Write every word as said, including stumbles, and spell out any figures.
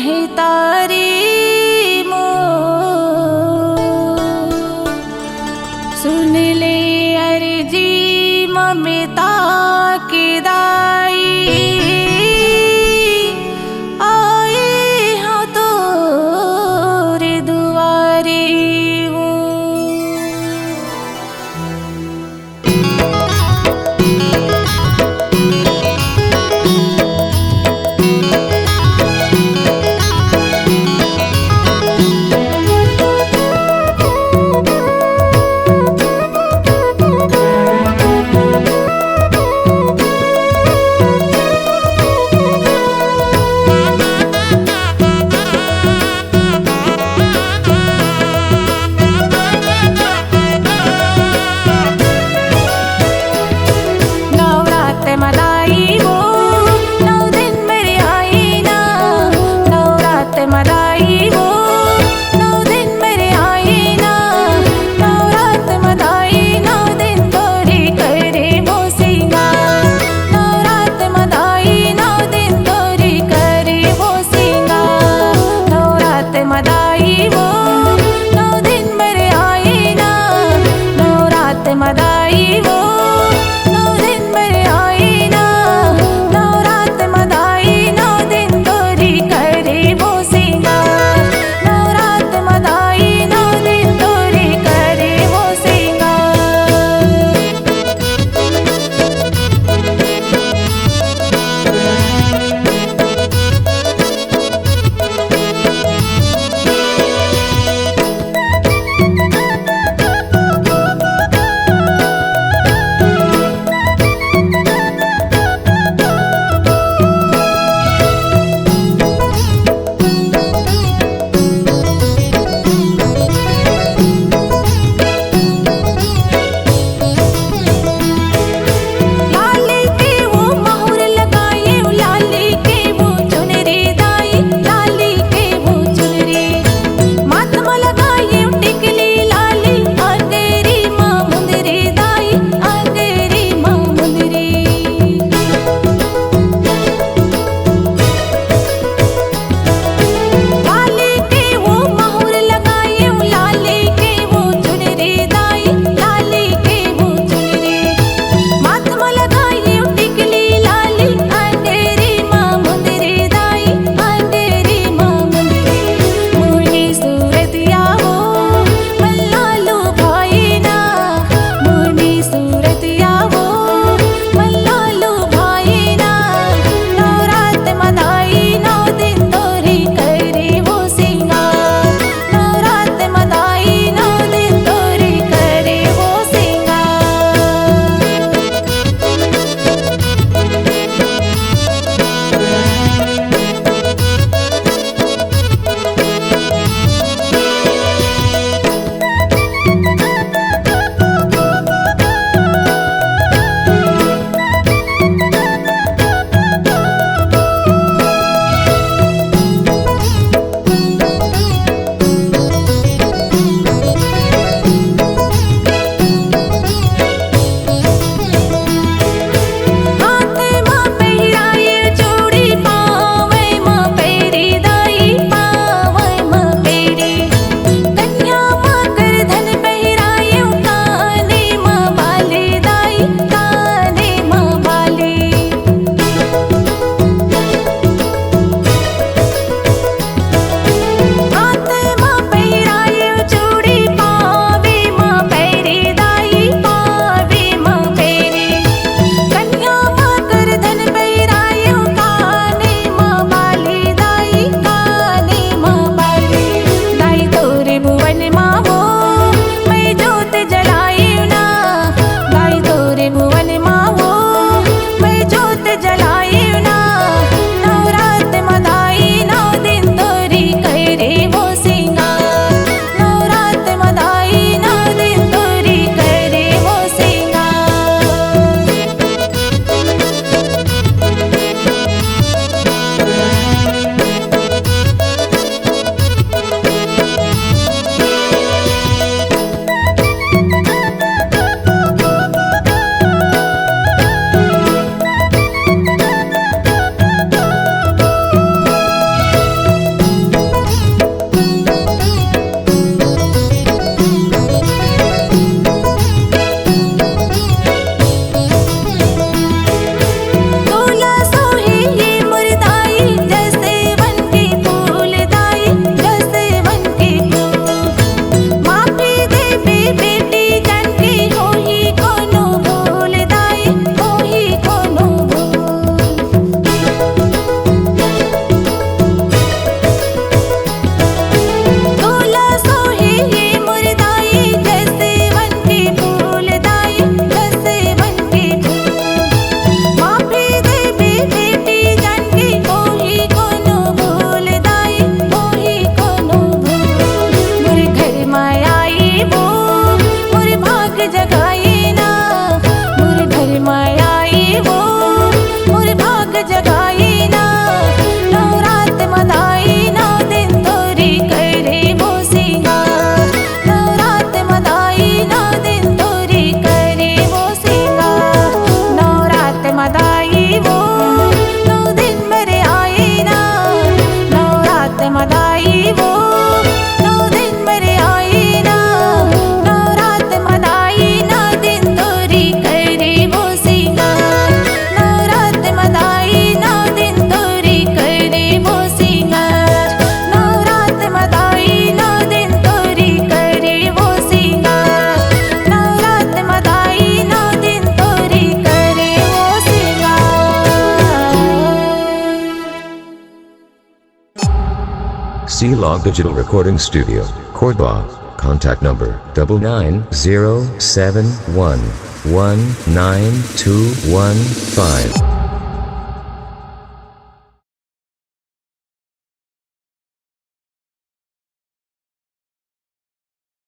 हे तारी मोर, सुन ले अर्जी ममता के दाई, आए हाँ तोरे दुआरी वो। नवरात्र मनाई वो, नौ दिन मेरे आई ना। नवरात्र मनाई वो, नौ दिन मेरे आई ना। नवरात्र मनाई, नौ दिन तोरी करे वो सिंगार। नवरात्र मनाई, नौ दिन तोरी करे वो सिंगार। नवरात्र मनाई वो, नौ दिन मेरे आई ना। नवरात्र मनाई वो, नौ दिन मेरे आई ना। नवरात्र मनाई, नौ दिन तोरी करे वो सिंगार। नवरात्र मनाई, नौ दिन तोरी करे वो सिंगार। C Log Digital Recording Studio, Cordoba. Contact number double nine zero seven one one nine two one five.